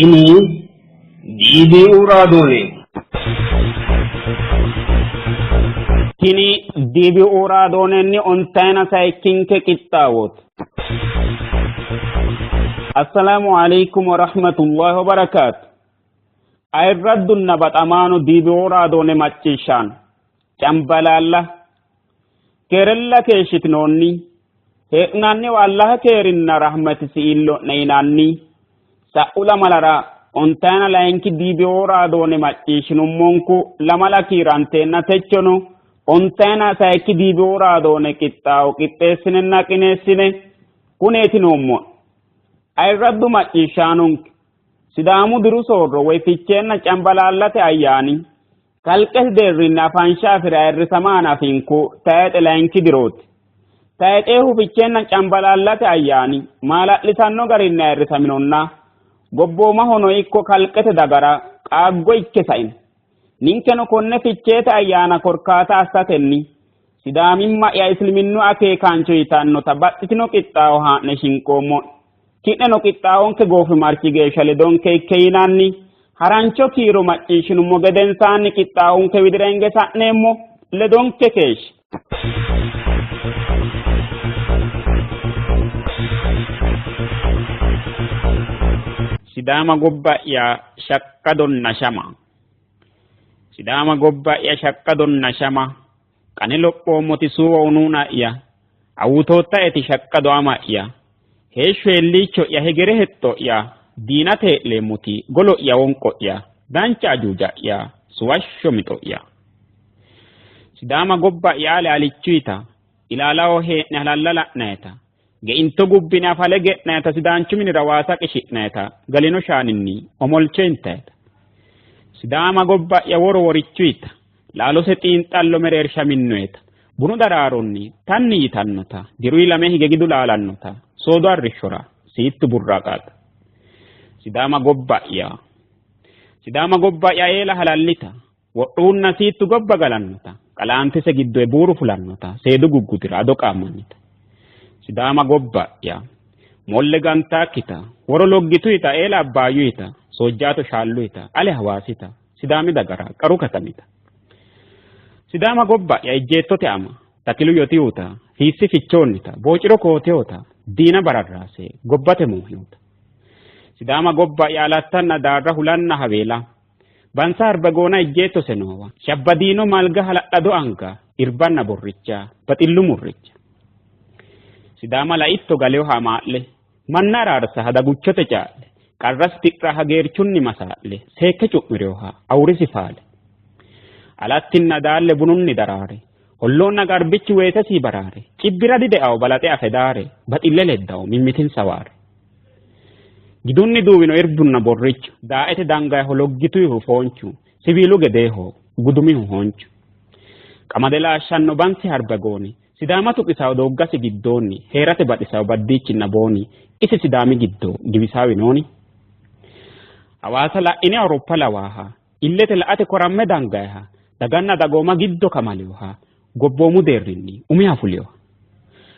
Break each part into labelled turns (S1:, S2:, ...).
S1: Tini DBU raadooneeti.
S2: Tini DBU raadoonenni ontayina sayikkinke qixxaawooti. Assalaamu alaikum wa rahmatullahi wa barakaatu. Ayirraddunna baxamaano DBU raadoone macciishshaano cambalaalla keerella keeshshitinoonni hee'nanniwa Allaha keerinna rahmatisi iillo'ne yinanni sa'u lamalara ontayina layinki DBO raadoone macciishshinummonku lamala kiiranteenna techono ontayina sayikki DBO raadoone qixxaawo qixxeessinenna qineessine kuneeti noommo. Ayirraddu macciishshaanonke Sidaamu diru soorro woy ficheenna cambalaallate ayyaani kalqete deerrinni afansha afi're ayirrisama hanafinku tayixe layinki dirooti. Tayixeehu ficheenna cambalaallate ayyaani maala'lisanno garinni ayirrisaminonna gobboomahono ikko kalqete dagara qaaggo ikke saino. Ninkeno konne ficheete ayyaana korkaata assatenni Sidaamimma'ya isliminnu akeekaancho yitannota baxxitino qixxaawo haa'ne shinqoommo. Ki'neno qixxaawonke goofimarchi geeshsha ledonke ikke yinanni harancho kiiro macciishshinummo gedensaanni qixxaawonke widira hinge sa'neemmo ledonke keeshshi. Sidaama gobba'ya shaqqadonna shama. Sidaama gobba'ya shaqqadonna shama. Qane lophoommoti suuwa unuuna'ya. Awutoottaeti shaqqado ama'ya. Heeshsho heelliicho'ya hegere hexxo'ya. Diinate hee'leemmoti golo'ya wonqo'ya. Dancha ajuuja'ya suwashsho mixo'ya. Sidaama gobba'ya ale alichuyita. Ilaalaho hee'ne halalla la'nayita. Geinto gubbine afale ge'nayita sidaanchu minira waasa qishi'nayita galino shaaninni omolche intayita. Sidaama gobba'ya woro worichuyita. Laalose xiinxallo mereersha minnoyeta. Bunu daraaronni tanni yitannota diruyi lame hige gidu laalannota soodo arrishshora siittu burraaqaata. Sidaama gobba'ya. Sidaama gobba'ya eela halallita. Wodhuunna siittu gobba galannota qalaantise giddoe buuru fulannota seedu guggudira ado qaammannita. Sidaama gobba'ya. Molle gantaakkita woro loggituyita eela abbaayyuyita soojjaato shaalluyita ale hawaasita Sidaami dagara qaru katamita. Sidaama gobba'ya ejjeettote ama Takilu Yotiyuta Fiissi Fichoonnita Boociro Kooteyota Diina Bararraase gobbate moohinota. Sidaama gobba'ya alattanna daarra hulanna haweela Bansa Harbagoona ejjeettose noowa Shabbadiino malga hala'lado anga irbanna borricha baxillu murricha. Sidaama laitto galeyo hamaa'le manna araarsa hadaguchote caa'le qarrasi ti'ra hageerchunni masaa'le seekke cu'mireyoha awurisi faale. Alattinna daalle bununni daraare holloonna garbichi weesesii baraare cibbira dide'awo balaxe afe daare baxille leddawo mimmitinsa waare. Gidunni duuwino irbunna borrichu daa'ete dangayiho loggituyihu foonchu siwiilu gedeeho gudumihu hoonchu. Qamade laashshanno bansi harbagooni Sidaama tuqisawo dooggasi giddoonni hee'rate baxisawo baddiichinna booni isi Sidaami giddo giwisaawi nooni. Hawaasa la'ine Awuroppa lawaaha illete la'ate koramme dangayiha daganna dagooma giddo kamaleyoha gobboomu deerrinni umiha fuliyoha.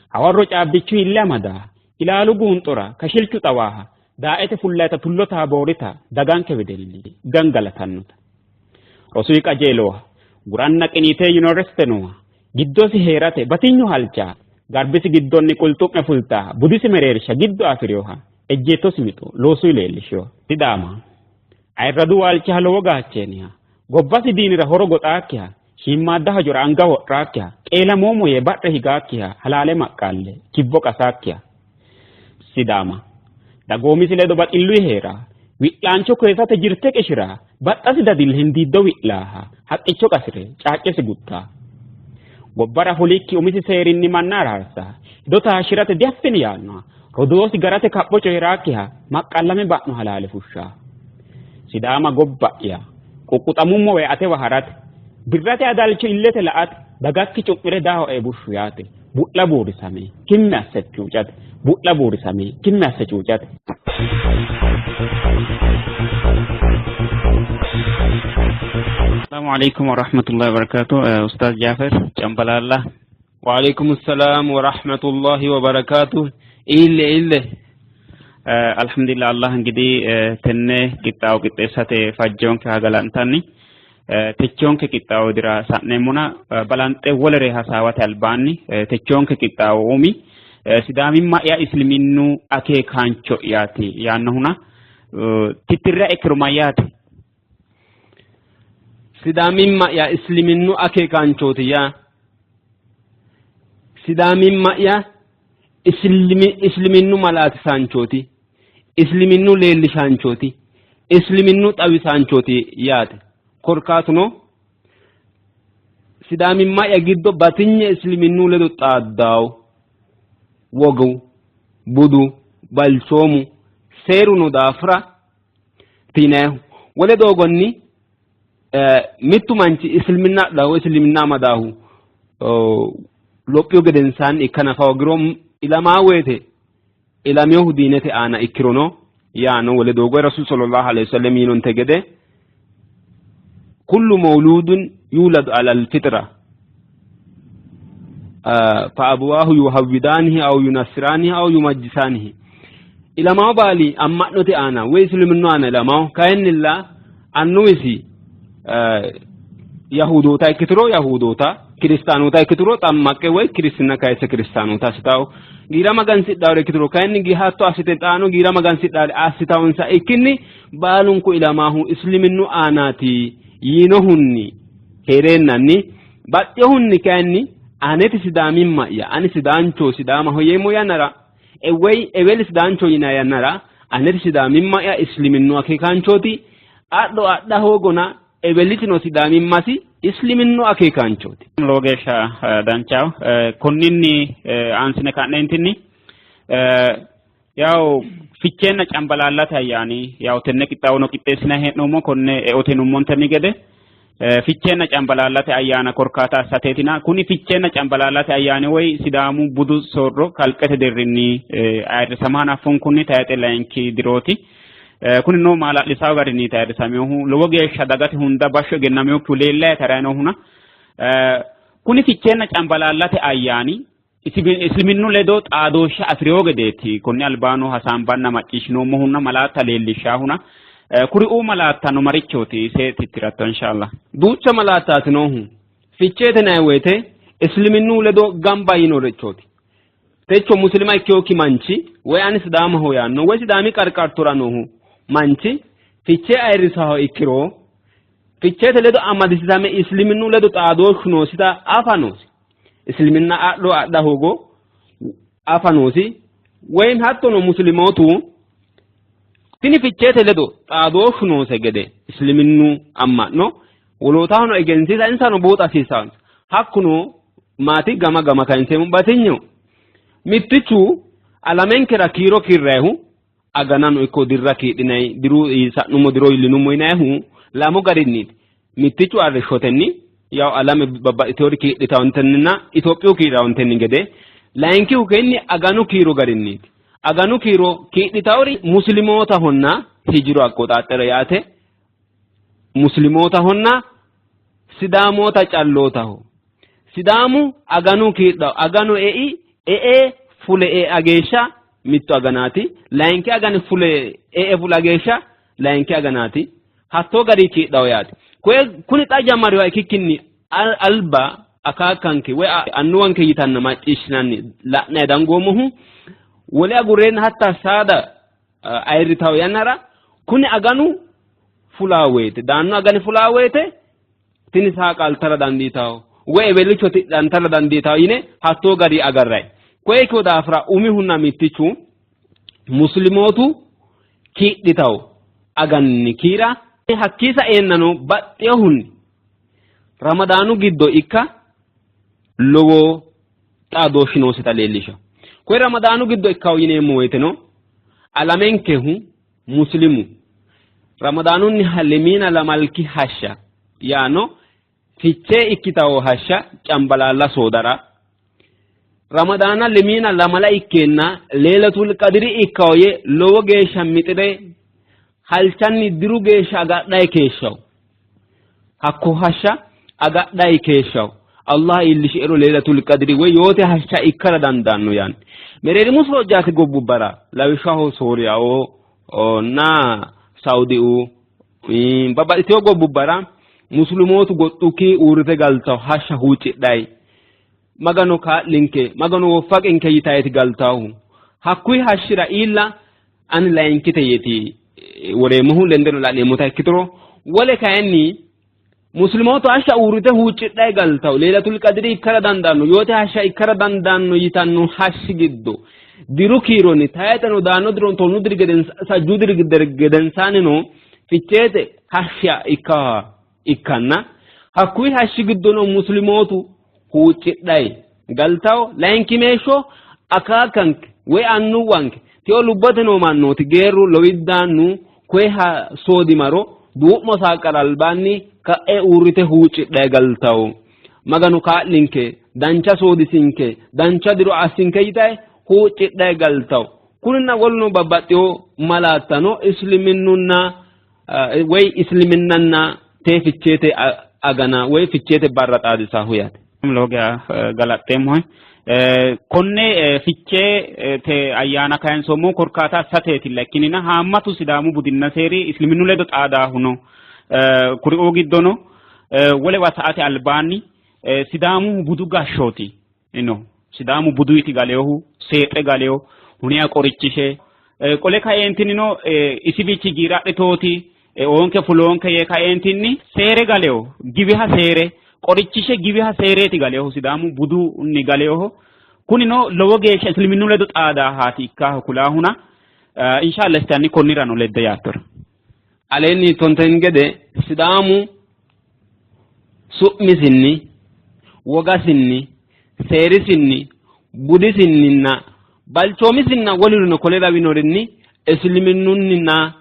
S2: Hawarro caabbichu ille amadaaha ilaalu guunxora kashilchu xawaaha daa'ete fullayita tullo taaboorita daganke wedelli gangalatannota. Rosuyi qajeeloha guranna qiniitee yuuniversite nooha giddosi hee'rate batinyu halcha garbisi giddonni qulxu'me fultaa budisi mereersha giddo afi'riyoha ejjeettosi mixo loosuyi leellishiyoha. Sidaama ayirradu waalchiha lowo gaacheeniha gobbasi diinira horo goxaakkiha shiimmaadda hajora anga wodhaakkiha qeelamoommo yee badhe higaakkiha halaale maqqaalle kibbo qasaakkiha. Sidaama dagoomisi ledo baxilluyi hee'ra wi'laancho koyisate jirte qishira baxxasi dadille hindiiddo wi'laaha haqqicho qasire caaccesi gutta. Gobbara fulikki umisi seerinni manna araarsa hido taashshirate diaffini yaannoha rodoosi garate kapho coyi'raakkiha maqqallame ba'no halaale fushsha. Sidaama gobba'ya quqquxamummo woy atewa harate birrate adalcho illete la'ate dagakki cu'mire daahoe bushshu yaate bu'la buurisame kimme asse cuucate bu'la buurisame kimme asse cuucate.
S3: Assalamu alaikum warahmatullahi wabarakatuh. Ustaz Jafar Cambalalla.
S1: Waalaikum assalam wa rahmatullahi wa barakatuh. Ille ille.
S3: Alhamdulillah Allah እንግዲህ tenne qixxaawo qixxeessate fajjonke hagalantanni techonke qixxaawo dira sa'neemmona balanxe wolere hasaawate albaanni techonke qixxaawo umi sidaamimma'ya isiliminnu akeekaancho'yaati yaannohuna tittirra ikkiro mayyaate?
S1: Sidaamimma'ya isiliminnu akeekaanchooti yaa sidaamimma'ya isiliminnu malaatisaanchooti isiliminnu leellishaanchooti isiliminnu xawisaanchooti yaate. Korkaatuno sidaamimma'ya giddo batinye isiliminnu ledo xaaddawo wogu, budu, balchoomu, seeru no daafira tiinayihu. Wole doogonni mittu manchi isiliminna adhahu woy isiliminna amadaahu lophiyu gedensaanni ikka nafa hoogiro ilamaa woyite ilaminohu diinete aana ikkirono yaano wole doogo Rasuul sallallahu alaihi wasallam yiinonte gede kullu mawludun yuladu ala alfitra fa abuwahu yuhawwidanihi aw yunassiranihi aw yumajjisanihi ilamawo baali amma'note aana woy isiliminnu aana ilamawo kayinnilla annuwisi yahudoota ikkituro yahudoota kiristaanoota ikkituro xammaqqe woy kiristinna kayisse kiristaanoota assitawo giira magansidhaawore ikkituro kayinni hatto assite xaano giira magansidhaawore assitawonsa ikkinni baalunku ilamaahu isiliminnu aanaati yiinohunni heereennanni baxxinohunni kayinni aneti sidaamimma'ya ani sidaancho sidaamaho yeemmo yannara woy eweli sidaancho yinaa yannara aneti sidaamimma'ya isiliminnu akeekaanchooti adho adha hoogona ewelitino sidaamimmasi isiliminnu akeekaanchooti.
S3: Lowo geeshsha danchaho. Konninni aansine ka'neentinni yaw ficheenna cambalaallate ayyaani yaw tenne qixxaawono qixxeessinayi hee'noommo konne eote yinummontenni gede ficheenna cambalaallate ayyaana korkaata assateetina kuni ficheenna cambalaallate ayyaani woy sidaamu budu soorro kalqete deerrinni ayirrisama hanaffunkunni tayixe layinki dirooti. Kunino maala'lisawo garinni ayirrisaminohu lowo geeshsha dagate hunda bashsho egennamewokkihu leellayi tarayi noohuna kuni ficheenna cambalaallate ayyaani isiliminnu ledo xaadooshshe afi'rewo gedeeti konni albaano hasaambanna macciishshinoommohunna malaatta leellishshaahuna kuriuu malaattano marichooti ise tittiratto inshallah.
S1: Duucha malaattaati noohu ficheete yinanni woyite isiliminnu ledo gamba yiinorichooti. Techo musilima ikkinokki manchi woy ani sidaamaho yaanno woy sidaami qarqartora noohu manchi fichee ayirrisaho ikkiro ficheete ledo amadisiisame isiliminnu ledo xaadooshshu noosita afa noosi. Isiliminna adho adha hoogo afa noosi. Woy hattono musilimootu tini ficheete ledo xaadooshshu noose gede isiliminnu amma'no wolootahono egensiisa insano buuxa hasiissanonsa. Hakkuno maati gama gama kayinseemmo batinyeho. Mittichu alamenkera kiiro kiirrayihu aganano ikko dirra kiidhinayi diru sa'nummo diro iillinummo yinayihu lamu garinniiti. Mittichu arrishshotenni yaw alame babbaxxiteewori kiidhitawontenninna Itophiyu kiirrawontenni gede layinkihu kayinni aganu kiiro garinniiti. Aganu kiiro kiidhitawori muslimootahonna hijiru aqqoxaaxxere yaate muslimootahonna sidaamoota callootaho. Sidaamu aganu kiidhawo aganu ei e'e fule e'a geeshsha mittu aganaati layinki agani fule e'e fula geeshsha layinki aganaati hattoo gari kiidhawo yaate. Kuni xa jammariwa ikkikkinni alba akaakkanke woy annuwanke yitanna macciishshinanni la'nayi dangoommohu wole agurreenna hatta saada ayirritawo yannara kuni aganu fulaa woyite daanno agani fulaa woyite tini saa qaltara dandiitawo woy ewelicho tidhantara dandiitawo yine hattoo gari agarrayi. Koye ikkiwo daafira umihunna mittichu muslimootu kiidhitawo aganni kiira hakkii saeennano baxxinohunni ramadaanu giddo ikka lowo xaadooshshi noosita leellishawo. Koye ramadaanu giddo ikkawo yineemmo woyiteno alamenkehu muslimu ramadaanunniha lemiina lamalki hashsha yaano fichee ikkitawo hashsha cambalaalla soodara ramadaana lemiina lamala ikkeenna leelatul qadiri ikkawo yee lowo geeshsha mixire halchanni diru geeshsha agadhayi keeshshawo. Hakko hashsha agadhayi keeshshawo. Allah iillishi'ero leelatul qadiri woy yoote hashsha ikkara dandaanno yaanni. Mereerimu soojjaati gobbubbara lawishshaho Sooriyaoo na Saudiu babbaxxitewo gobbubbara musulumootu goxxukki uurrite galtawo hashsha huuccidhayi Magano kaa'linke Magano woffaqinke yitayiti galtahu hakkuyi hashshira iilla ani layinkite yeeti woreemmohu lendeno la'neemmota ikkituro wole kayinni Muslimootu hashsha uurrite huuccidhayi galtawo Leelatul Qadiri ikkara dandaanno yoote hashsha ikkara dandaanno yitanno hashshi giddo diru kiironni tayxeno daanno diron tonnu diri sajjuu diri gedensaannino ficheete hashsha ikka ikkanna hakkuyi hashshi giddono muslimootu huuccidhayi galtawo layinkimeeshsho akaakkanke woy annuwanke tiyo lubbote noo mannooti geerru lowiddaannu koye ha soodimaro duu'mo saaqqara albaanni ka'e uurrite huuccidhayi galtawo Maganu kaa'linke dancha soodisinke dancha diro assinke yitayi huuccidhayi galtawo kuninna woluno babbaxxewo malaattano isliminnunna woy isliminnanna tee ficheete agana woy ficheete barra xaadisaahu yaate.
S3: Lowo geya galaxxeemmohe. Konne ficheete ayyaana kayinsoommohu korkaata assateetilla ikkinnina haammatu Sidaamu budinna seeri isliminnu ledo xaadaahu no. Kuriuu giddono wolewa sa''ate albaanni Sidaamu budu gashshooti no. Sidaamu buduyti galeyohu seexe galeyo huniya qorichishe qole kaeentinnino isiwiichi giira adhitooti oonke fuloonke yee kaeentinni seere galeyo giwiha seere qorichishe giwiha seereeti galeyohu Sidaamu budunni galeyoho. Kunino lowo geeshsha isliminnu ledo xaadaahaati ikkaahu kulaahuna inshallah istanni konnirano ledde yaattora.
S1: Aleenni tonten gede Sidaamu su'misinni wogasinni seerisinni budisinninna balchoomisinna wolurino kole lawinorinni isiliminunninna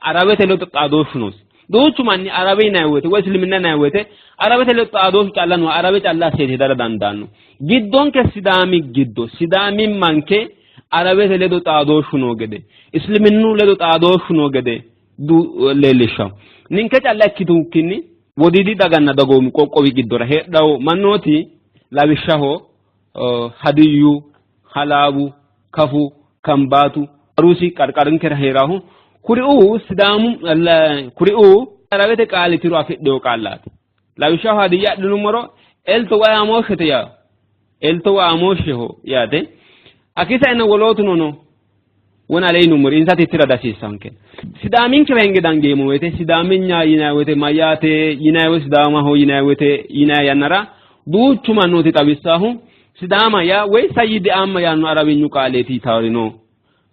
S1: Arawete ledo xaadooshshu noosi. Duuchu manni Arawe yinanni woyte woy isiliminna yinanni woyte Arawete ledo xaadooshshu calla nooha Arawe calla asseeti hedara dandaanno. Giddonke Sidaami giddo Sidaamimmanke Arawete ledo xaadooshshu noo gede isiliminnu ledo xaadooshshu noo gede leellishshanno. Ninke calla ikkitukkinni Wodiidi daganna dagoomi qoqqowi giddora heedhawo mannooti lawishshaho Hadiyyu, Halaabu, Kafu, Kambaatu, Arusi qarqarinkera hee'rahu kuriuu Sidaamu kuriuu Arawete qaali tiro afidhino qaallaati. Lawishshaho Hadiyya adhinummoro elto way amooshshete yaa elto way amooshsheho yaate. Hakkii saeno wolootuno no wona ale yinummoro insa tittira dihasiissanke. Sidaaminkewa hinge dangeemmo woyte Sidaaminya yinanni woyte mayyaate yinanni woyte Sidaamaho yinanni woyte yinanni yannara duuchu mannooti xawissaahu Sidaama yaa woy Sayyidi Amma yaanno Arawinyu qaaleeti yitawori no.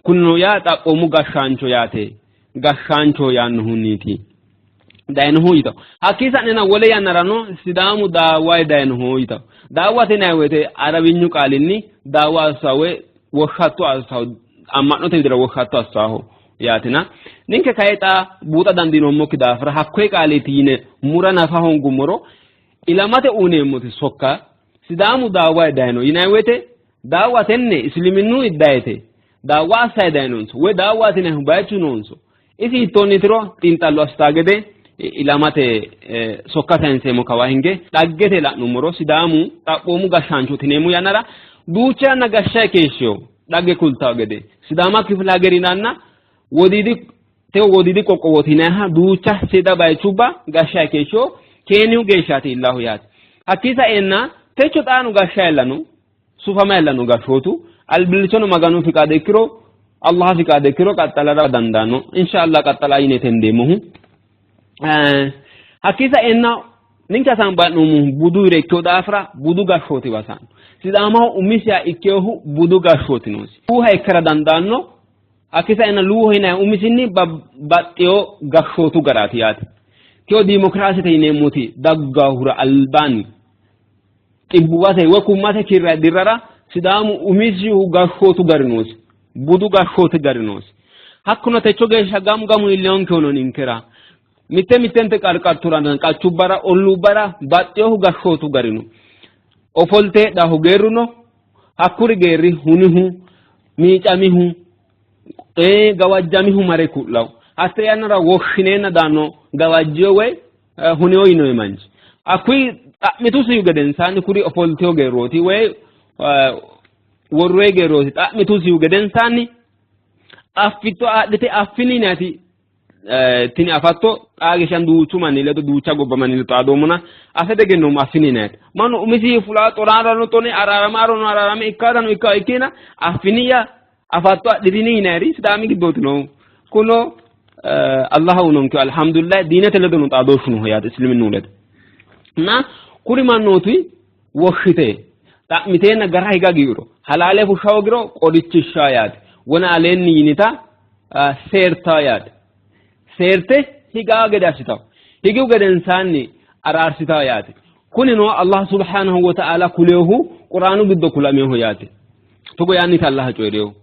S1: Kunino yaa xaphoomu gashshaancho yaate gashshaancho yaannohunniiti dayinohu yitawo. Hakkii sa'nena wole yannarano Sidaamu daawwayi dayinoho yitawo. Daawwate yinanni woyte Arawinyu qaalinni daawwa assawo woy woshshatto assawo amma'note widira woshshatto assawo yaatina ninke kayi xa buuxa dandiinoommokki daafira hakkoye qaaleeti yine mura nafa hoongummoro ilamate uyineemmoti sokka Sidaamu daawwayi dayino yinanni woyte daawwa tenne isiliminnu dayite daawwa assayi dayinonso woy daawwaati yinannihu bayichu noonso isi hiittoonniitiro xiinxallo assitaa gede ilamate sokka sayinseemmo kawa hinge dhaggete la'nummoro Sidaamu xaphoomu gashshaanchooti yineemmo yannara duucha yanna gashshayi keeshshiyo dhagge kultawo gede Sidaama kifile hageri yinanna wodiidi teo wodiidi qoqqowooti yinanniha duucha seeda bayichubba gashshayi keeshshiyo Keeniyu geeshshaati iillahu yaate. Hakkii saeenna techo xaano gashshayi lano sufamayi lano gashshootu albillichono Maganu fiqaade ikkiro Allaha fiqaade ikkiro qaxxalara dandaanno inshallah qaxxala yine tendeemmohu. Hakkii saeenna ninke hasaambannoommohu buduyire ikkino daafira budu gashshootiwa sa'no. Sidaamaho umisiha ikkinohu budu gashshooti noosi. Luuha ikkara dandaanno. Hakkii saeenna luuho yinanni umisinni babbaxxino gashshootu garaati yaate. Tiyo dimokiraasete yineemmoti daggahura albaanni xibbuwate woy kummate kiirra dirrara Sidaamu umisihu gashshootu gari noosi. Budu gashshooti gari noosi. Hakkuno techo geeshsha gamu gamu iillinonkehunno ninkera mitte mittente qarqarturanna qachubbara olluubbara baxxinohu gashshootu gari no. Ofolte heedhahu geerru no. Hakkuri geerri hunihu, miicamihu, gawajjamihu mare ku'lawo. Hatte yannara woshshineenna daanno gawajjiyo woy huniyo yinoyi manchi. Hakkuyi xa'mitusihu gedensaanni kuri ofolteyo geerrooti woy Worroyi geerooti xa'mitusihu gedensaanni affitto adhite affininati tini afatto xaa geeshsha duuchu manni ledo duucha gobba manni ledo xaadoommona afe degennoommo affininati. Mannu umisi fulaa xonaarano xone araaramarono araarame ikkaarano ikka ikkina affiniya afatto adhitini yinayri Sidaami giddooti noohu. Kuno Allah uyinonke alhamdulillah diinete ledo no xaadooshshu nooho yaate isliminnu ledo. Na kuri mannooti woshshite xa'miteenna gara higa giwiro halaale fushsha hoogiro qorichishsha yaate. Wona aleenni yinita seerta yaate. Seerte higaa gede assitawo. Higihu gedensaanni araarsitawo yaate. Kunino Allah subhanahu wa ta'ala kuleehu Quraanu giddo kulameeho yaate. Togo yaanniti Allah coyi'reehu.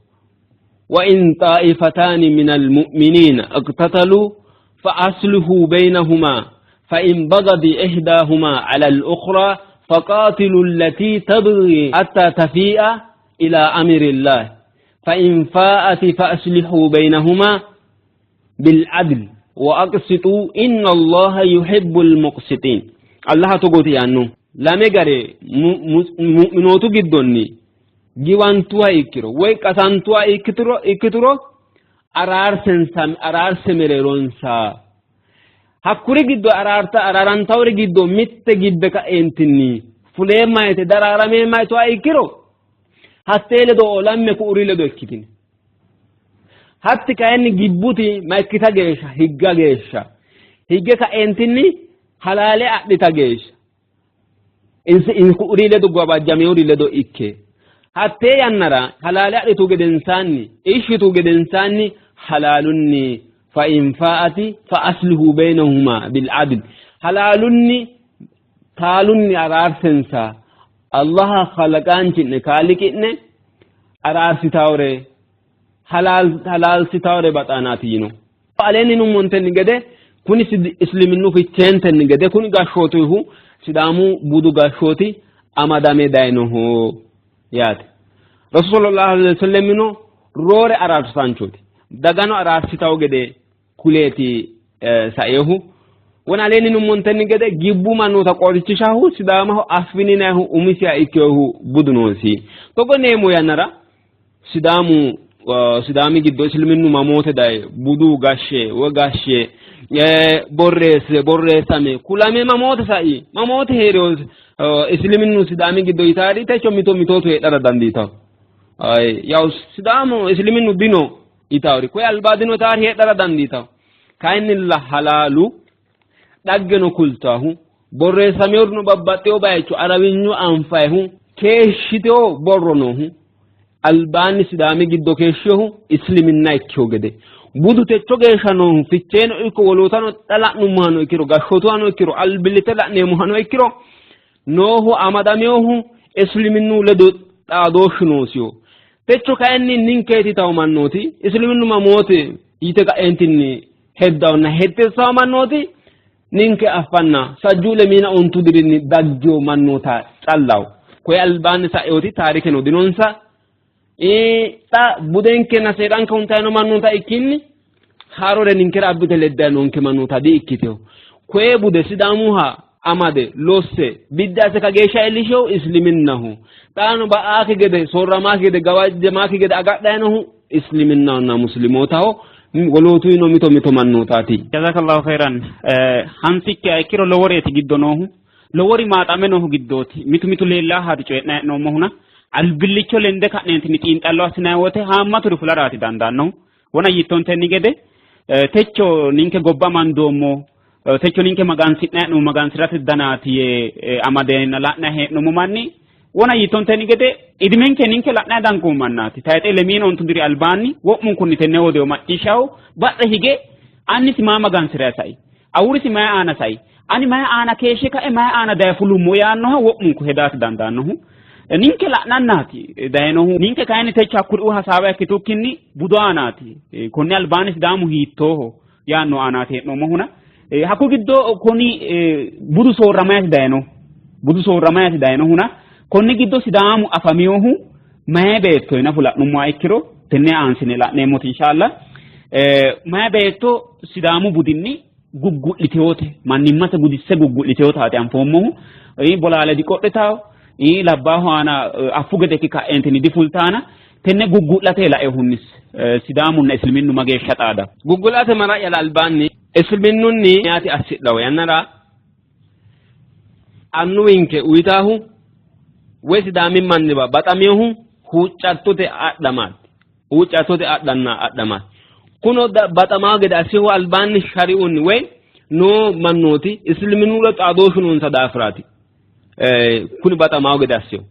S1: وإن طائفتان من المؤمنين اقتتلوا فأصلحوا بينهما فإن بغت إحداهما على الأخرى فقاتلوا التي تبغي حتى تفيء إلى أمر الله فإن فاءت فأصلحوا بينهما بالعدل وأقسطوا إن الله يحب المقسطين. الله تقول يعني lame gare mu'minootu giddonni giwantuha ikkiro woy qasantuha ikkituro araarsensa araarse mereeronsa hakkuri giddo araarta araarantawori giddo mitte gibbe ka'eentinni fuleemma yite daraarameemma yituha ikkiro hattee ledo olamme ku'uri ledo ikkitine hatti kayinni gibbuti ma ikkita geeshsha higga geeshsha higge ka'eentinni halaale adhita geeshsha ku'uri ledo gawajjameuri ledo ikke hattee yannara halaale adhitu gedensaanni ishitu gedensaanni halaalunni fa in fa'ati fa aslihu baynahuma bil adl halaalunni taalunni araarsensa Allaha kalaqaanchi'ne kaaliqi'ne araarsitawore halaalsitawore baxaanaati yino. Aleenni nummontenni gede kuni isliminnu ficheentenni gede kuni gashshootuhu Sidaamu budu gashshooti amadame dayinoho yaate. Rasul sallallahu alaihi wasallamino roore araarsaanchooti. Dagano araarsitawo gede kuleeti saehu. Wona aleenni nummontenni gede gibbu mannoota qorichishahu Sidaamaho affininayihu umisiha ikkehu budu noosi. Togo neemmo yannara Sidaamu Sidaami giddo isliminnu mamoote daye budu gashshe woy gashshe borreesse borreessame kulame mamoote sa'i mamoote hee'reyo isliminnu Sidaami giddo yitaari techo mito mitootu heedhara dandiitawo. Yaw Sidaamu isliminnu dino yitaawori koye albaa dino yitaari heedhara dandiitawo. Kayinnilla halaalu dhaggeno kultaahu borreessameyoruno babbaxxeyo bayicho arawinyu anfayihu keeshshiteyo borro noohu albaanni Sidaami giddo keeshshiyohu isliminna ikkiyo gede budu techo geeshsha noohu ficheeno ikko wolootano xa la'nummohano ikkiro gashshootuhano ikkiro albillitte la'neemmohano ikkiro noohu amadameyohu isliminnu ledo xaadooshshu noosiho. Techo kayinni ninkeeti tawo mannooti isliminnu mamoote yite ka'eentinni heddawonna hetteessawo mannooti ninke affanna sajjuu lemiina ontu dirinni daggiyo mannoota callawo. Koye albaanni sa'eyooti taarikeno dinonsa. Xa budenkenna seeranke huntayino mannoota ikkinni haarore ninkera abbite leddayi noonke mannoota di ikkiteho. Koye bude Sidaamuha amade losse biddi asse kageeshsha iillishehu isliminnaho. Xaano ba'aaki gede soorramaaki gede gawajjamaaki gede agadhayinohu isliminahonna muslimootaho. Wolootuyino mito mito mannootaati.
S3: Jazakallahu khairan. Hansikkiha ikkiro loworeeti giddo noohu lowori maaxame noohu giddooti. Mitu mitu leellaahaati coyi'nayi hee'noommohuna albillicho lende ka'neentinni xiinxallo assinayi wote haammaturi fularaati dandaannohu. Wona yiittontenni gede techo ninke gobba amandoommo techo ninke magansi'nayi hee'noommo magansi'rate danaati yee amadeenna la'nayi hee'noommo manni wona yiittontenni gede idimenke ninke la'nayi dangoommo mannaati. Tayixe lemiina ontu diri albaanni wo'munkunni tenne odoo macciishshahu badhe hige annisi maa magansi'rayi sai awurisi mayi aana sai ani mayi aana keeshshe kae mayi aana daye fulummo yaannoha wo'munku hedaati dandaannohu. Ninke la'nannaati dayinohu. Ninke kayinni techo hakkuriu hasaawa ikkitukkinni budu aanaati. Konni albaanni Sidaamu hiittooho yaanno aanaati hee'noommohuna. Hakku giddo kuni budu soorramayaati dayino. Budu soorramayaati dayinohuna. Konni giddo Sidaamu afamiyohu mayi beetto yina fula'nummoha ikkiro tenne aansine la'neemmoti inshallah. Mayi beetto Sidaamu budinni guggu'liteyote mannimmase gudisse guggu'liteyotaati anfoommohu. Bolaale diqodhitawo. Labbaahu aana affu gede ikki ka'eentinni difultaana tenne guggu'late laehunis Sidaamunna Isliminnu mageeshsha xaada?
S1: Guggu'late mara'ya albaanni Isliminunni yaati assidhawo yannara annuwinke uyitaahu woy Sidaamimmanniwa baxaminohu huuccattote adhamaati. Huuccattote adhanna adhamaati. Kuno baxamaa gede assihu albaanni shari'unni woy noo mannooti Isliminu ledo xaadooshshu noonsa daafiraati. Kuni baxamaa gede assihu.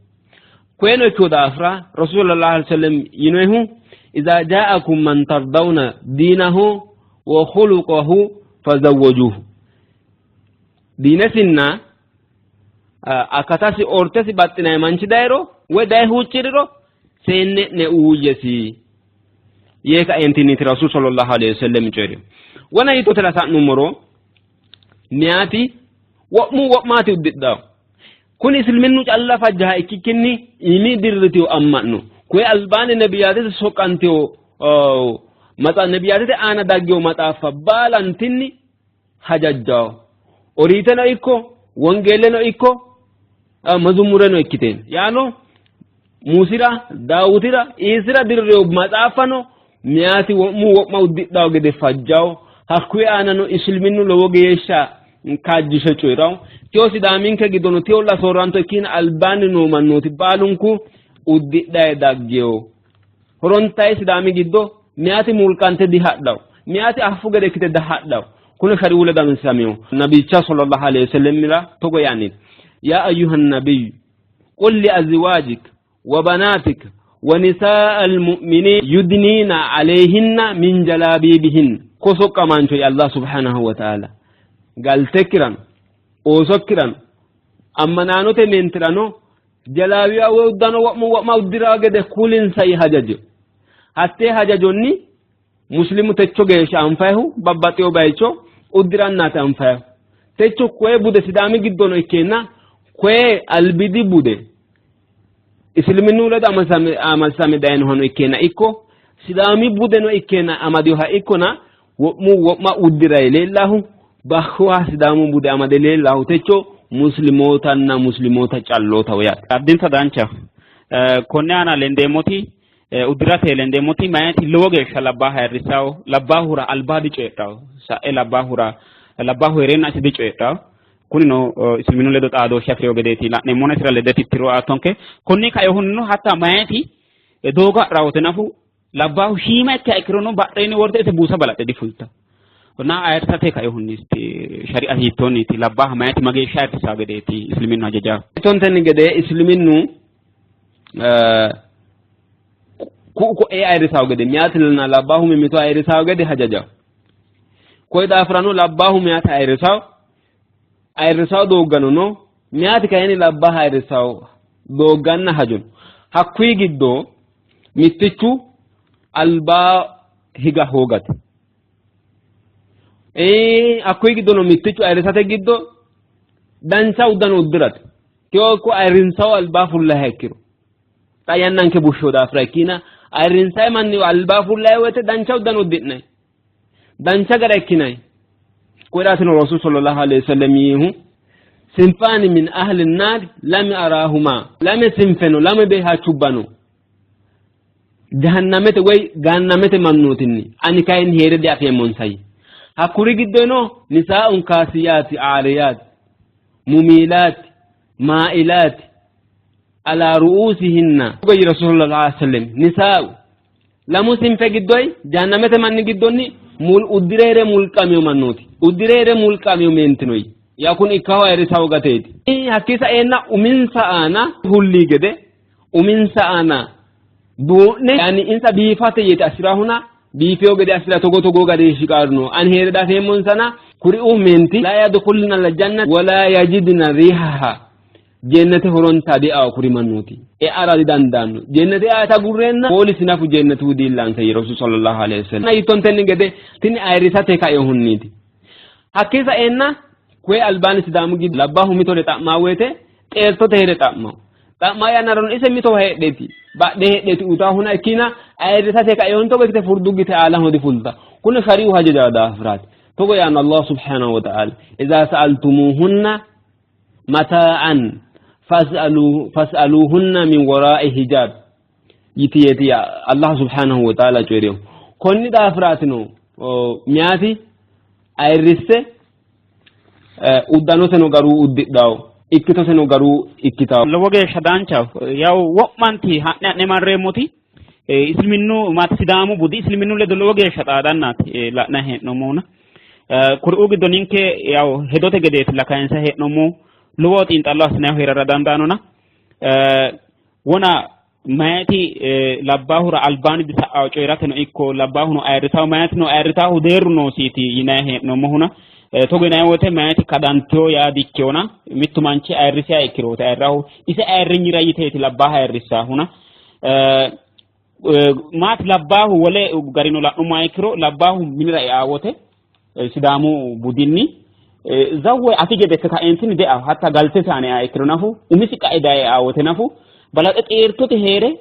S1: Koyeno ikkino daafira Rasuulu sallallahu alaihi wasallam yinohu idza ja'akum man tardawna diinahu wa khuluquhu fazawwajuhu. Diinesinna akatasi ortesi baxxinay manchi dayiro woy daye huucciriro seenne'ne uuyyesi yee kaentinniiti Rasuulu sallallahu alaihi wasallam coyi'rino. Wona yittotela sa'nummoro miyaati wo'mu wo'maati uddidhawo. Kuni Isliminnu calla fajjaha ikkikkinni iimi dirritiyo amma'no. Koye albaanni nebiyaatete soqqantiyo nebiyaatete aana daggiyo maxaaffa baalantinni hajajjawo. Oriiteno ikko wongeelleno ikko mazumureno ikkiteen. Yaano Muusira, Daawitira, Iisira dirriyo maxaaffano miyaati wo'mu wo'ma uddidhawo gede fajjawo. Hakkuyi aanano Isliminnu lowo geeshsha kaajjishe coyi'rawo. Tiyo Sidaaminke giddono tiyolla soorranto ikkina albaanni noo mannooti baalunku uddidhaye daggeyo. Horontayi Sidaami giddo miyaati mulqante dihadhawo. Miyaati affu gede ikkite dihadhawo. Kuni shari'u ledo amadamino. Nabicha sallallahu alaihi wasallamira togo yaanni yaa ayyuhan nabiyyu qul li azwajik wa banatik wa nisaa'al mu'minin yudniina alayhinna min jalaabiibihin. Ko soqqamaancho ya Allah subhanahu wa ta'ala galtekkirano oosokkirano ammanaanote meentirano jalaabiya woy uddano wo'mu wo'ma uddiraa gede kulinsa hajajo. Hattee hajajonni muslimu techo geeshsha anfayihu babbaxxeyo bayicho uddirannaati anfayihu. Techo koye bude Sidaami giddono ikkeenna koye albidi bude Isliminnu ledo amasame dayinohano ikkeenna ikko Sidaami budeno ikkeenna amadiyoha ikkona wo'mu wo'ma uddiray leellahu bakkuha Sidaamu bude amade leellahu techo muslimootanna muslimoota callootaho yaate.
S3: Addinta dancha. Konne aana lendeemmoti uddirate lendeemmoti mayiti lowo geeshsha labbaaha ayirrisawo labbaahura albaa dicoyidhawo sa'e labbaahura labbaahu heereenna isi dicoyidhawo. Kunino Isliminu ledo xaadooshshe afi'reyo gedeeti la'neemmona isira lede tittiro aattonke. Konni kainohunnino hatta mayiti doogo ha'ra nafu labbaahu shiima ikkiha ikkirono badheenni worte ise buusa balaxxe difulta. Na ayirrisate kainohunni shari'a hiittoonniiti labbaaha mayiti mageeshsha ayirrisaa gedeeti Isliminu hajaja.
S1: Tontenni gede Isliminu ku'u ko'ee ayirrisawo gede miyaatilna labbaahu mimmito ayirrisawo gede hajajawo. Koye daafirano labbaahu miyaata ayirrisawo ayirrisawo dooggano no miyaati kayinni labbaaha ayirrisawo doogganna hajono. Hakkuyi giddo mittichu albaa higa hoogate. Hakkuyi giddono mittichu ayirrisate giddo dancha uddano uddirate. Tiyo ikko ayirrinsawo albaa fullaha ikkiro. Xa yannanke bushsho daafira ikkina ayirrinsayi manni albaa fullayi woyte dancha uddano uddi'nayi. Dancha gara ikkinayi. Koyraatino Rasuul sallallahu alaihi wasallam yiihu sinfaani min ahli nnaari lami araahuma lame sinfeno lame beehachubbano jahannamete woy gaannamete mannootinni ani kayinni heere diafeemmonsayi. Hakkuri giddono nisaa'un kaasiyaati aariyaati mumiilaati maa'ilaati ala ru'uusihinna goyi Rasuul sallallahu alaihi wasallam nisaa'u lamu sinfe giddoy jahannamete manni giddonni uddireere mulqamiyo mannooti uddireere mulqamiyo meentinoyi yaa kun ikkaho ayirrisawo gateeti. Hakkii sa'eenna uminsa aana hulli gede uminsa aana duu'ne yaani insa biifate yete assirahuna biifeyo gede assira togo togo gade shiqaarno ani heere dafeemmonsana kuri'u meenti laa yadkhulna aljanna wala yajidna riihaha jennete horonta di'awo kuri mannooti e'ara didandaanno jennete e'ata gurreenna poolisi nafu jennetu diillaansa yi Rasuul sallallahu alaihi wasallam. Yittontenni gede tini ayirrisate kainohunniiti. Hakkii sa'eenna koye albaanni Sidaamu giddo labbaahu mitore xa'maa woyte xeertote heere xa'mawo. Xa'maa yannarano ise mitowa heedheeti badhe heedheeti uyitaahuna ikkina ayirrisate kainohunni togo ikkite furduggite aalaho difulta. Kuni shari'u hajaja daafiraati. Togo yaanno Allah subhanahu wa ta'ala idza sa'altumuhunna mataa'an Fas'aluhunna min wara'i hijab yitiyeeti Allah subhanahu wa ta'ala coyi'rinohu. Konni daafiraatino meyaati ayirrisse uddanoseno garu uddidhawo, ikkitoseno garu ikkitawo.
S3: Lowo geeshsha danchaho. Yawu wo'manti ha'ne ha'ne marreemmoti isliminnu maati Sidaamu budi isliminnu ledo lowo geeshsha xaadannaati la'nanni hee'noommohuna. Kuriuu giddo ninke yawu hedote gedeetilla kayinse hee'noommohu, lowo xiinxallo assinannihu hee'rara dandaannona, wona mayiti labbaahura albaanni disa'awo, coyi'rateno ikko labbaahuno ayirrisawo mayitino ayirrisaahu deerru noosiiti yinanni hee'noommohuna. Togo yinanni woyte mayiti kadanteyo yaa dikkeyona, mittu manchi ayirrisiha ikkirooti ayirrahu, ise ayirrinyira yiteeti labbaaha ayirrissaahuna. Maati labbaahu wole garino la'nummoha ikkiro, labbaahu minira eaa wote Sidaamu budinni zawwe ati gede kaentinni de'a, hatta galtesi aana eaa ikkiro nafu, umisi qae daye eaa wote nafu balaxe xeertote heere,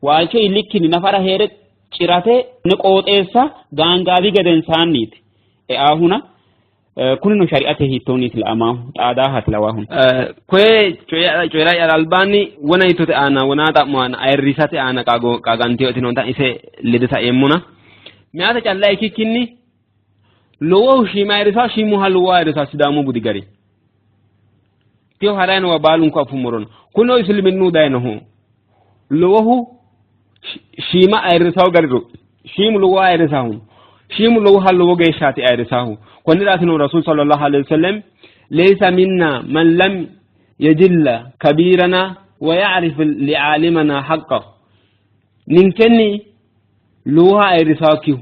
S3: waalcho iillikkinni nafara heere cirate qooxeessa gaangaawi gedensaanniiti eaahuna. Kunino shari'ate hiittoonniiti la'amaahu xaadaahaati lawaahuna?
S1: Koye coyi'ra'yara albaanni wona yittote aana wona xa'mo aana ayirrisate aana qaaganteyooti ise lede saeemmona. Meyaate calla ikkikkinni lowohu shiima ayirrisawo, shiimuha lowoha ayirrisawo Sidaamu budi gari. Tiyo harayi noowa baalunku afummorono. Kunino isiliminnu dayinohu lowohu shiima ayirrisawo gariro, shiimu lowoha ayirrisahu, shiimu lowoha lowo geeshshaati ayirrisahu. Konniraatino Rasuul sallallahu alaihi wasallam laysa minna man lam yajilla kabirana wa ya'rif li'alimana haqqa, ninkenni lowoha ayirrisawokkihu,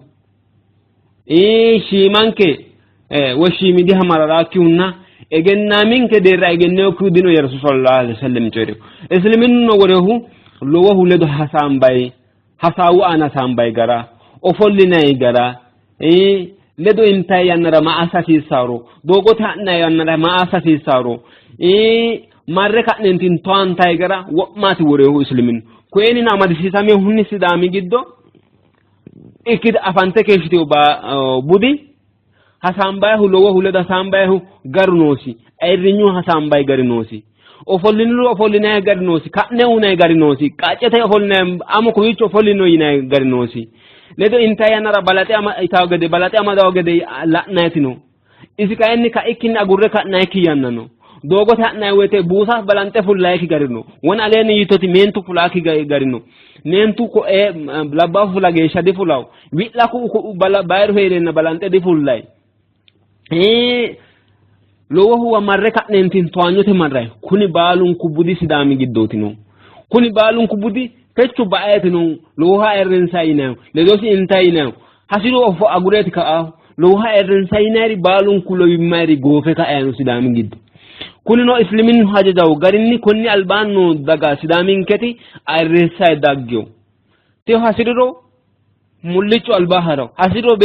S1: shiimanke woy shiimidiha mararaakkihunna egennaaminke deerra egennewokkihu dino ya Rasuul sallallahu alaihi wasallam coyi'rino. Isliminnuno worehu lowohu ledo hasaambayi hasaawu aana hasaambayi gara, ofollinayi gara, ledo intayi yannara ma assa hasiissaro, doogote ha'nayi yannara ma assa hasiissaro, marre ka'neentinni towaantayi gara wo'maati worehu isliminnu. Koyenino amadisiisamehunni Sidaami giddo ikkite afante keeshshiteyo budi hasaambayihu lowohu ledo hasaambayihu garu noosi, ayirrinyu hasaambayi gari noosi, ofolliniro ofollinayi gari noosi, ka'ne unayi gari noosi, qaccete ofollinayi amo kowiicho ofollino yinayi gari noosi, ledo intayi yannara balaxe itawo gede balaxe amadawo gede la'nayiti no. Isi kayinni ka'ikkinni agurre ka'nayikki yanna no. Doogote ha'nayi woyte buusa balanxe fullayikki gari no. Wona aleenni yittoti meentu fulaakki gari no. Meentu koe labbaahu fula geeshsha difulawo. Wi'la ku'u bayiru hee'reenna balanxe difullayi. Lowohuwa marre ka'neentin towaanyote marrayi. Kuni baalunku budi Sidaami giddooti no. Kuni baalunku budi techo ba'eeti no. Lowoha ayirrinsayi yinayihu, ledosi intayi yinayihu, hasiru ofo agureeti ka'aahu, lowoha ayirrinsayi yinayiri baalunku lowimmayiri goofe ka'ayino Sidaami giddo. Kunino isliminnu hajajawo garinni konni albaanni noo daga Sidaaminketi ayirrinsayi daggeyo. Teyo hasiriro mullichu alba harawo, hasiriro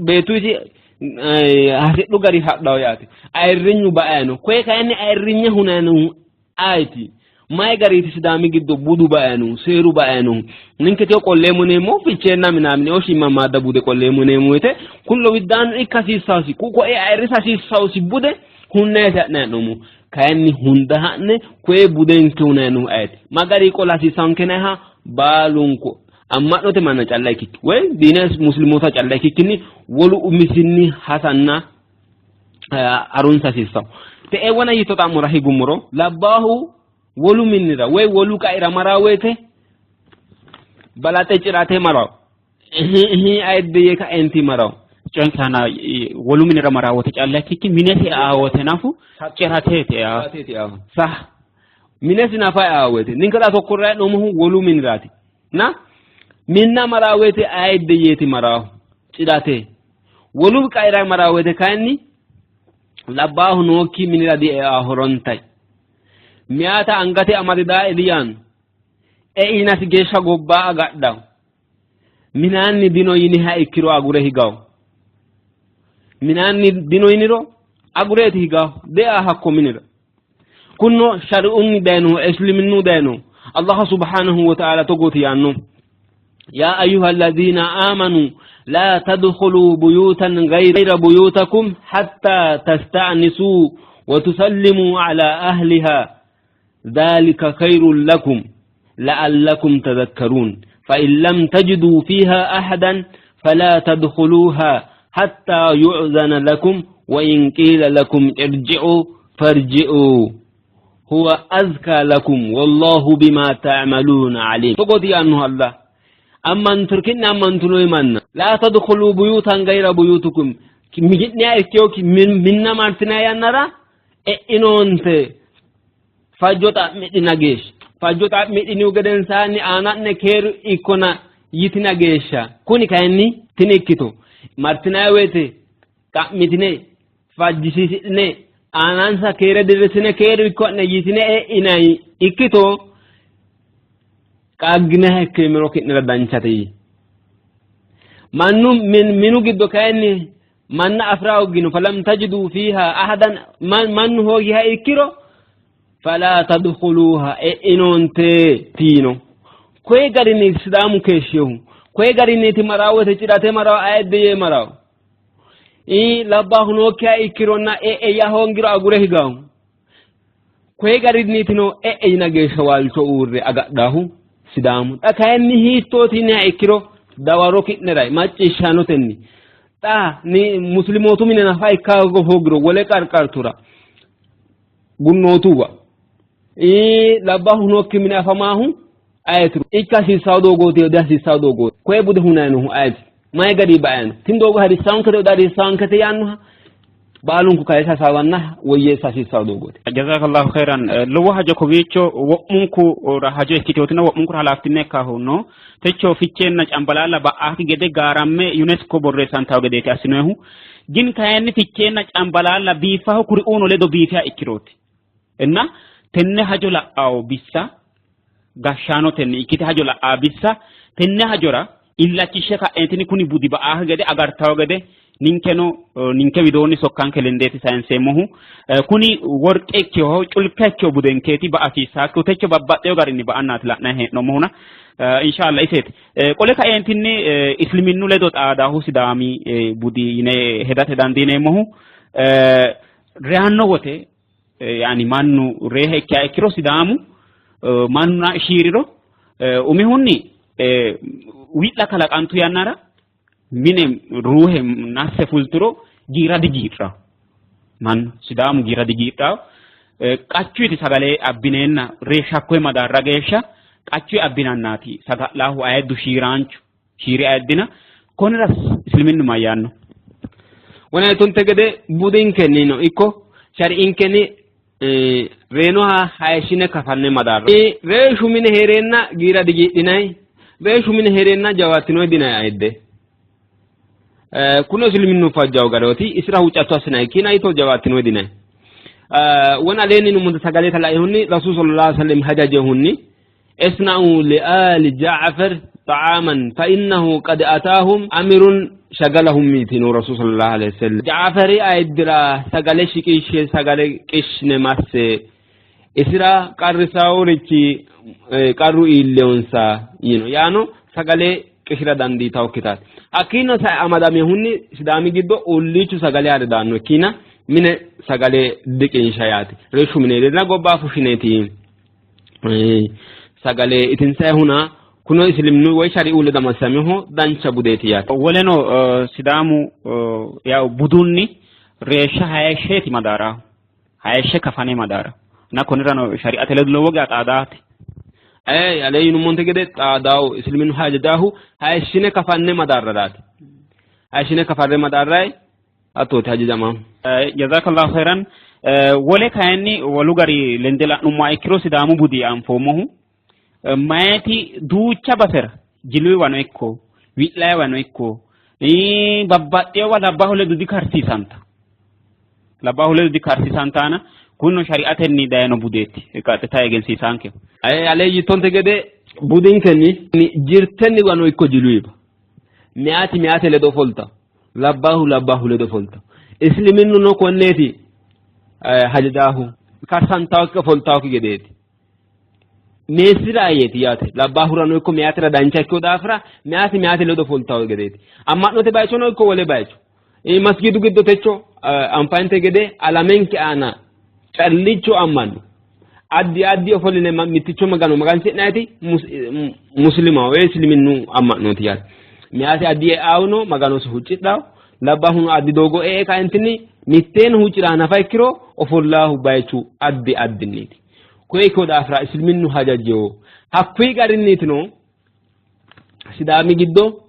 S1: beettuisi hasidhu gari hadhawo yaate. Ayirrinyu ba'ayino. Koye kayinni ayirrinye hunayinohu ayeti? Mayi gariiti Sidaami giddo budu ba'ayinohu, seeru ba'ayinohu? Ninke teyo qolleemmo yineemmo ficheenna minaamine shiimamaadda bude qolleemmo yineemmo woyte kun lowiddaannu ikka hasiissawusi, ku koe ayirrisa hasiissawusi bude hunnayiti ha'nayi hee'noommo. Kayinni hunda ha'ne koye budenke hunayinohu ayeti? Ma gari qola hasiissawonke yinayiha baalunku amma'note manna calla ikkikki woy diine muslimoota calla ikkikkinni wolu umisinni hasanna harunsa hasiissawo. Te'e wona yitto xa'mora higummoro, labbaahu wolu minnira woy wolu qaira maraa woyte balaxe cirate marawo, ayidde yee kaenti marawo.
S3: Coyinke aana wolu minira maraa wote calla ikkikki minesi eaa wote nafu cirateeti eaa.
S1: Sah minesi nafa eaa woyte ninke xa tokkorra hee'noommohu wolu miniraati na minna maraa woyte ayidde yeeti maraahu cirate. Wolu qaira maraa woyte kayinni labbaahu nookki minira dieaa horontayi. Meyaata angate amade daa diyaanno, ei yinasi geeshsha gobba agadhawo. Minaanni dino yiniha ikkiro agure higawo. Minaanni dino yiniro agureeti higawo, de'a hakko minira. Kunno shari'unni dayinohu, isliminnu dayinohu Allah subhanahu wa ta'ala togooti yaanno: يا أيها الذين آمنوا لا تدخلوا بيوتا غير بيوتكم حتى تستأنسوا وتسلموا على أهلها. ذلك خير لكم لعلكم تذكرون فإن لم تجدوا فيها أحدا فلا تدخلوها حتى يؤذن لكم وإن قيل لكم ارجعوا فارجعوا هو أزكى لكم والله بما تعملون عليم. تقول أنه الله أما أنتركنا أما أنتلو لا تدخلوا بيوتا غير بيوتكم مجدنا إكيوك منا مارتنا يا نرى إنونت فجوتا مدنا جيش فجوتا مدني وجدنساني أنا نكير إكونا يتنا جيشا كوني كأني تنكتو مارتنا ويتي كمتني فجسيسني aanansa keere dirrisine keeru ikko'ne yitine e'inayi ikkito qaagginaha ikkeemero ki'nera danchate yii. Mannu minu giddo kayinni manna afira hoggino falam tajiduu fiiha ahadan mannu hoogiha ikkiro falaa tadkhuluuha e'inoonte tiino. Koye garinni Sidaamu keeshshehu koye garinniiti maraawete cidhate maraawo ayidde yee maraawo. Labbaahu nookkiha ikkironna e'e yaa hoongiro agure higahu koye garinniitino e'e yina geeshsha waalcho uurre agadhaahu Sidaamu. Xa kayinni hiittooti yiniha ikkiro dawaro ki'nera macciishshanotenni xa ni muslimootu mine nafa ikka hoogiro wole qarqartura gunnootuwa labbaahu nookki mine afamaahu ayetiro ikka hasiissawo doogooti dihasiissawo doogooti koye bude hunayinohu ayeti mayi gari ba'ayno tin doogo harisankete oda harisankete yaannoha baalunku kayisa hasaawanna woyyeessa hasiissawo doogooti.
S3: Jazakallahu khairan. Lowo hajo kowiicho wo'munku hajo ikkitootina wo'munkura halaaftine ikkahuno techo ficheenna cambalaalla ba'aaki gede gaaramme UNESCO borreessantawo gedeeti assinoyihu gin kayinni ficheenna cambalaalla biiffaho kuriuuno ledo biifiha ikkirooti inna tenne hajo la'awo bissa gashshaanotenni ikkite hajo la'aa bissa tenne hajora illachishe ka'eentini kuni budi ba'aaki gede agartawo gede ninkeno ninke widoonni sokkanke lendeeti sayinseemmohu kuni worqe ikkeho culka ikkeho budenkeeti ba'a hasiissaakkihu techo babbaxxeyo garinni ba'annaati la'nayi hee'noommohuna inshallah iseeti. Qole ka'eentinni isliminnu ledo xaadaahu Sidaami budi yine hedate dandiineemmohu reyanno wote yaani mannu reeha ikkiha ikkiro Sidaamu manna shiiriro umihunni wi'la kalaqantu yannara mine ruuhe nasse fulturo giira digiidhawo mannu Sidaamu giira digiidhawo qachuyti sagale abbineenna reeshshakkoye madaarra geeshsha qachuy abbinannaati saga'laahu ayiddu shiiraanchu shiiri ayiddina konnira isliminnu mayyaanno.
S1: Wonaytunte gede budinkennino ikko shari'inkenni reenoha hayishshine kafanne madaarra reeshshu mine heereenna giira digiidhinayi reeshshu mine heereenna jawaattinoyi dinayi ayidde. Kuno isliminnu fajjawo garooti isira huuccatto assinayi ikkina ito jawaattinoyi dinayi. Won aleenni nummonte sagale laihunni rasuul sallallahu alaihi wasallam hajajehunni isna'u li'aali Ja'far ta'aman fa innahu qad ataahum amirun shagalahum mitino rasuul sallallahu alaihi wasallam. Ja'fari ayiddira sagale shiqishshe sagale qishne masse isira qarrisaworichi qarru iillewonsa yino yaano sagale qishira dandiitawokkitaati. Hakkiino sae amadamehunni Sidaami giddo olliichu sagale haare daanno ikkina mine sagale diqinsha yaate. Reeshshu mine heereenna gobba fushineeti sagale itinsayihuna kuno islimnu woy shari'u ledo amadamameho dancha budeeti yaate.
S3: Woleno Sidaamu yaw budunni reeshsha hayishsheeti madaarahu hayishshe kafane madaarahu na konnirano shari'ate ledo lowo geya xaadaate.
S1: Alee yinummonte gede xaadaahu isliminu hajajaahu hayishshine kafanne madaarraraati. Hayishshine kafarre madaarrayi hattooti hajajamaahu.
S3: Jazakallahu khairan. Wole kayinni wolu gari lende la'nummoha ikkiro Sidaamu budi anfoommohu mayeti duucha basera jiluyiwano ikko wi'layiwano ikko babbaxxeyowa labbaahu ledo dikarsiisanta labbaahu ledo dikarsiisantaana kunino shari'atenni dayino budeeti qaxxita egensiisaankeho.
S1: Alee yittonte gede budinkenni jirtenniwano ikko jiluyiwa meyaati meyaate ledo folta labbaahu labbaahu ledo folta isliminnuno konneeti hajajaahu karsantawokki ofoltawokki gedeeti. Meessira ayeeti yaate labbaahurano ikko meyaatira dancha ikkeyo daafira meyaati meyaate ledo foltawo gedeeti. Amma'note bayichono ikko wole bayicho masgidu giddo techo anfayinte gede alamenke aana callicho amma'no Addi addi ofolline mitticho Magano magansi'nayiti muslimaho woyi isiliminnu amma'nooti yaate. Meyaati addi e'aahuno Maganose huuccidhawo, labbaahuno addi doogo e'e kaentinni mitteenni huucci'ra hanafa ikkiro ofollaahu bayichu addi addinniiti. Koye ikkino daafira isiliminnu hajajewo. Hakkuyi garinniitino Sidaami giddo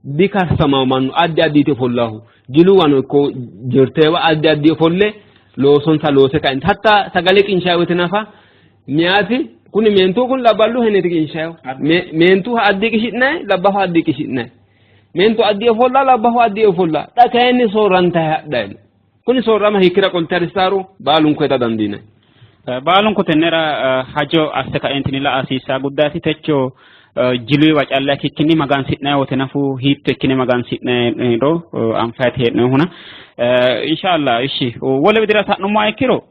S1: dikarsamawo mannu addi addiiti ofollahu. Jiluwano ikko jirteewa addi addi ofolle loosonsa loose kainti. Hatta sagale qinshayi woyte nafa meyaati kuni meentu kun labballu heneeti qinshayihu. Meentu addi qishi'nayi labbahu addi qishi'nayi. Meentu addi ofolla labbahu addi ofolla. Xa kayinni soorrantayi hadhayi no. Kuni soorrama hiikkira qolte harissaaru baalunku heda dandiinanni.
S3: Baalunku tennera hajo asse kaentinni la'a hasiissaa guddaati. Techo jiluyiwa calla ikkikkinni magansi'nanni wote nafu hiitto ikkine magansi'nanniro anfayiti hee'noommohuna. Inshallah ishi wole widira sa'nummoha ikkiro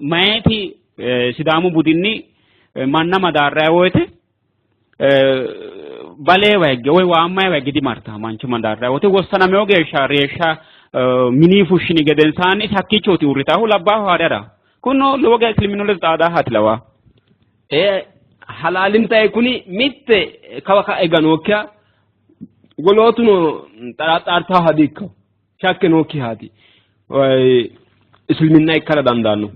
S3: mayiti Sidaamu budinni manna madaarranni woyte baleewa higge woy waammayiwa higge dimartawo mancho madaarrayi wote wossanamewo geeshsha reeshsha minii fushshini gedensaanni isi hakkiichooti uurritaahu labbaahu haare harawo. Kunino lowo geeshsha isiliminnu ledo xaadaahaati lawaa.
S1: Ee halaalintayi kuni mitte kawa ka'a higa nookkiha wolootuno xaraxaartaaha di-ikkawo shakke nookkihaati isiliminna ikkara dandaanno.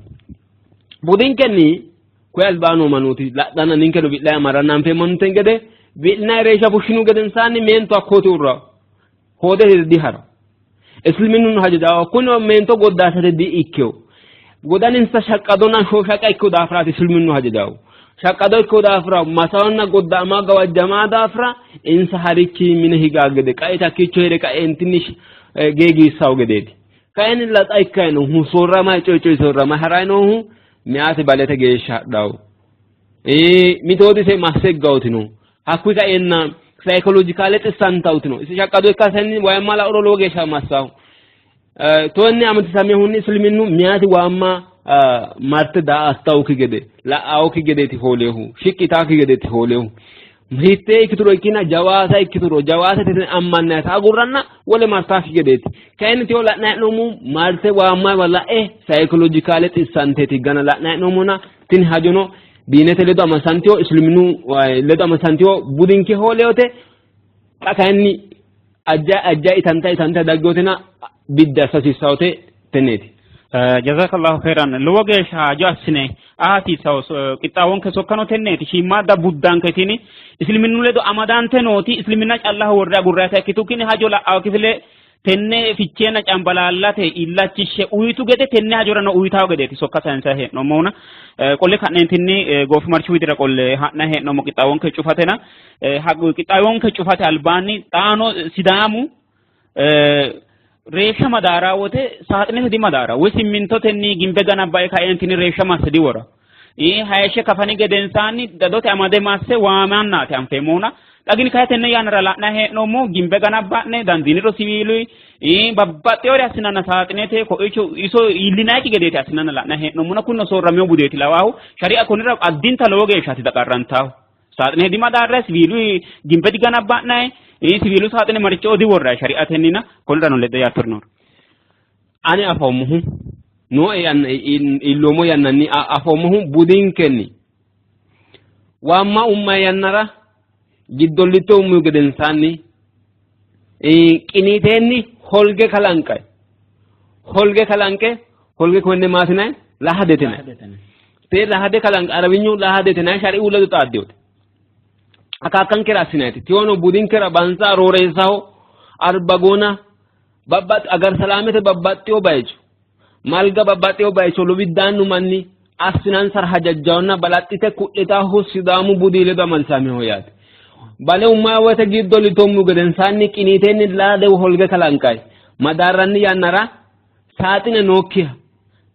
S1: Budinkenni koye albaa noo mannooti la'nanna ninkeno wi'layi marranna anfeemmonten gede wi'linanni reeshsha fushshinihu gedensaanni meentu hakkooti uurrawo. Hoodete dihara. Isiliminnu hajajawo kunino meento goddaasate di''ikkino. Wodaninsa shaqqadonna shooshaqa ikkino daafiraati isiliminnu hajajawo. Shaqqado ikkino daafira masawonna godda'ama gawajjamaa daafira insa harikki mine higaa gede qaete hakkiicho hee're qaentinni geegiissawo gedeeti. Kayinni laxa ikkayi noohu soorramayi coyi coyi soorramayi harayi noohu meyaate balete geeshsha hadhawo. Mitooti ise masseggawoti no. Hakkuyi kaenna sayikolojikaale xissantawoti no. Ise shaqqado ikkasenni waayimma la'uro lowo geeshsha massawo. Toonni amadisamehunni isiliminnu meyaati waamma marte daa''attawokki gede la'awokki gedeeti hoolehu shiqqi yitaakki gedeeti hoolehu. Hiittee ikkituro ikkina jawaata ikkituro jawaatete tine ammannayita agurranna wole martaakki gedeeti. Kayinni teyo la'nayi hee'noommohu marte waammayiwa la'e sayikolojikaale xissanteeti gana la'nayi hee'noommona tini hajono diinete ledo amasantiyo isiliminnu ledo amasantiyo budinke hooleyote xa kayinni ajja ajja itanta itanta daggotina biddi assa hasiissawote tenneeti.
S3: Jazakallahu khairan. Lowo geeshsha hajo assine hasiissawo qixxaawonke sokkano tenneeti. Shiimmaadda buddanke tini isiliminnu ledo amadante nooti isiliminna callaho worre agurrayita ikkitukkinni hajo la'awo kifile tenne ficheenna cambalaallate illachishshe uyitu gede tenne hajorano uyitawo gedeeti sokka sayinsayi hee'noommohuna. Qolle ka'neentinni goofimarchu widira qolle ha'nayi hee'noommo qixxaawonke cufatena. Qixxaawonke cufate albaanni xaano Sidaamu reeshsha madaaraa wote saaxinete dimadaara woy simmintotenni gimbe ganabbae kaeentinni reeshsha masse diwora. Hayishshe kafani gedensaanni dadote amade masse waamannaati anfeemmohuna. Xa gini kayi tenne yannara la'nayi hee'noommo gimbe ganabba'ne dandiiniro siwiiluyi babbaxxewore assinanna saaxinete koicho iso iillinayikki gedeeti assinanna la'nayi hee'noommona kunino soorramino budeeti lawaahu. Shari'a konnira addinta lowo geeshshaati daqarrantaahu. Saaxine dimadaarrayi siwiiluyi gimbe diganabba'nayi siwiilu saaxine maricho diworrayi shari'atennina konnirano ledde yaattori nooro.
S1: Ani afoommohu nooe yanna iilloommo yannanni afoommohu budinkenni waamma ummayi yannara giddollitte ummihu gedensaanni qiniiteenni holge kalanqayi holge kalanqe holge konne maatinayi lahadetinay tee lahade kalanqe arabinyu lahadetinay shari'u ledo xaaddiyote akaakkankera assinayiti tiyono budinkera bansa rooreessaho arbagoona babbaxx agar salaamete babbaxxiyo bayicho malga babbaxxiyo bayicho lowiddaannu manni assinansara hajajjawonna balaxxite ku'litahu Sidaamu budi ledo amadisamiho yaate. Bale ummayi woyte giddo litommu gedensaanni qiniiteenni laade holge kalanqayi madaarranni yannara saaxine nookkiha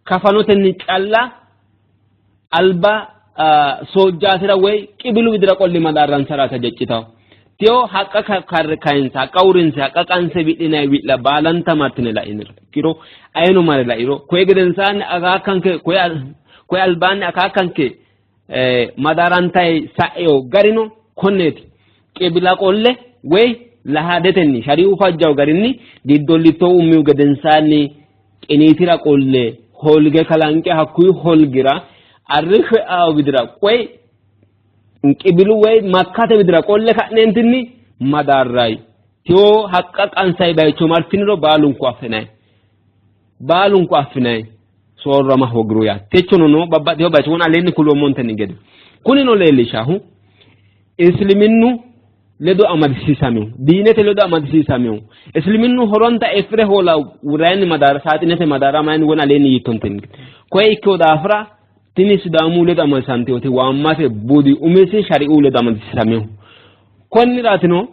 S1: kafanotenni calla alba soojjaatira woy qibilu widira qolli madaarransaraati hajaccitawo. Tiyo haqqa kayinse haqqa uurrinse haqqa qanse wi'linanni wi'la baalanta martine la'iniro ikkiro ayino mare lairo koye gedensaanni akaakkanke koye albaanni akaakkanke madaarantayi sa'eyo garino konneeti. Qibila qolle woy lahadetenni shari'u fajjawo garinni giddollitto ummihu gedensaanni qiniitira qolle holge kalanqe hakkuyi holgira Arrishsho e'aawo widira qoy qibilu woy Makkate widira qolle ka'neentinni madaarrayi. Tiwo haqqa qansayi bayicho martiniro baalunku affinayi. Baalunku affinayi. Soorrama hoogiro yaate. Techono no babbaxxino bayicho wona aleenni kuloommontenni gede. Kunino leellishahu isliminnu ledo amadisiisamino diinete ledo amadisiisamino isliminnu horonta effire hoola wurayinni madaara saaxinete madaara mayinni wona aleenni yiittontenni gede. Koye ikkino daafira tini Sidaamu ledo amadisiisantinoti waammate budi umisi shari'u ledo amadisiisamino. Konniraatino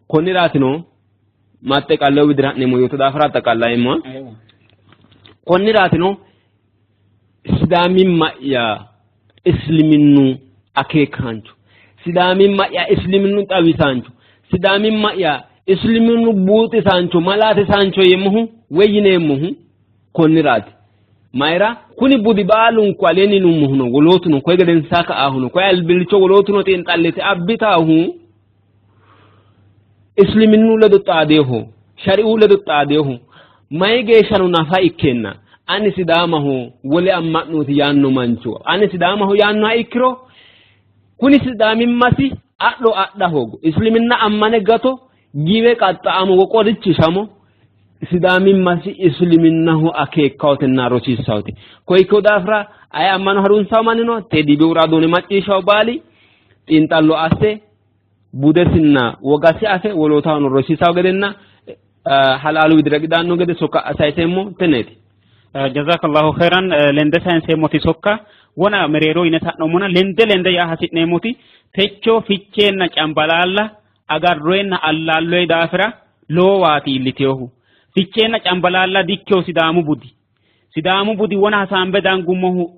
S1: konniraatino maxxe qallewu widira ha'neemmo yootto daafira xaqallaeemmo. Konniraatino Sidaamimma'ya isliminnu akeekaancho, Sidaamimma'ya isliminnu xawisaancho, Sidaamimma'ya isliminnu buuxisaancho, malaatisaancho yeemmohu woy yineemmohu konniraati. Mayira kuni budi baalunku aleenni yinummohuno wolootuno koye gedensaa ka'aahuno koye albillicho wolootuno xiinxallite abbitaahu isliminnu ledo xaadeeho, shari'u ledo xaadeeho, mayi geeshshano nafa ikkeenna ani Sidaamaho wole amma'nooti yaanno mancho ani Sidaamaho yaannoha ikkiro kuni Sidaamimmasi adho adha hoogo isliminna ammane gato giwe qaxxa'amo qorichishamo Sidaamimmasi isliminnaho akeekkawotenna rosiissawote. Koye ikkino daafira aye ammano harunsawo mannino TDB raadoone macciishshawo baali xiinxallo asse budesinna wogasi afe wolootahono rosiisawo gedenna halaalu widira gidaanno gede sokka sayiseemmo tenneeti.
S3: Jazakallahu khairan. Lende sayinseemmoti sokka wona mereero yine sa'noommona lende lende yaa hasi'neemmoti techo Ficheenna Cambalaalla agarroyenna allaalloye daafira lowowaati iilliteyohu. Ficheenna Cambalaalla dikkeyo Sidaamu budi. Sidaamu budi wona hasaambe dangummohu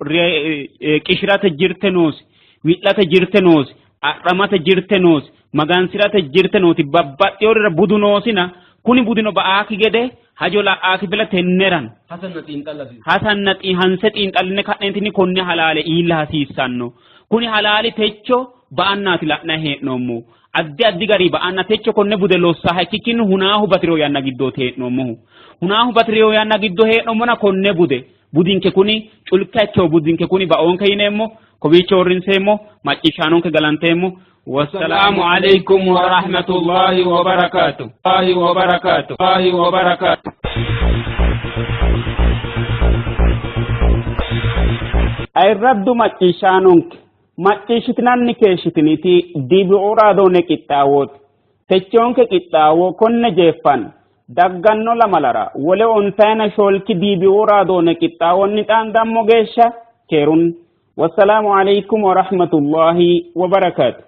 S3: qishirate jirte noosi, wi'late jirte noosi, adhamate jirte noosi, magansirate jirte nooti babbaxxiyorira budu noosina kuni budino ba'aaki gede hajo la'aaki fila tenneran hasanna hanse xiinxalline ka'neentinni konne halaale iilla hasiissanno. Kuni halaali techo ba'annaati la'nanni hee'noommo. Addi addi gari ba'anna techo konne bude lossaha ikkikkinni hunaahu bati'rino yanna giddooti hee'noommohu. Hunaahu bati'rino yanna giddo hee'noommona konne bude budinke kuni culka ikkewo budinke kuni ba'oonke yineemmo. Kowiicho uurrinseemmo, macciishshaanonke galanteemmo.
S1: Wassalaamu alaikum wa rahmatullahi wa barakatuh. Allahi wa barakatuh. Allahi wa barakatuh.
S2: Ayirraddu macciishshaanonke macciishshitinanni keeshshitiniti DBO raadoone qixxaawooti. Techoonke qixxaawo konne jeeffanno. Dagganno lamalara wole ontayina shoolki DBO raadoone qixxaawonni xaandammo geeshsha keerunni. Wassalaamu alaikum wa rahmatullahi wa barakaatu.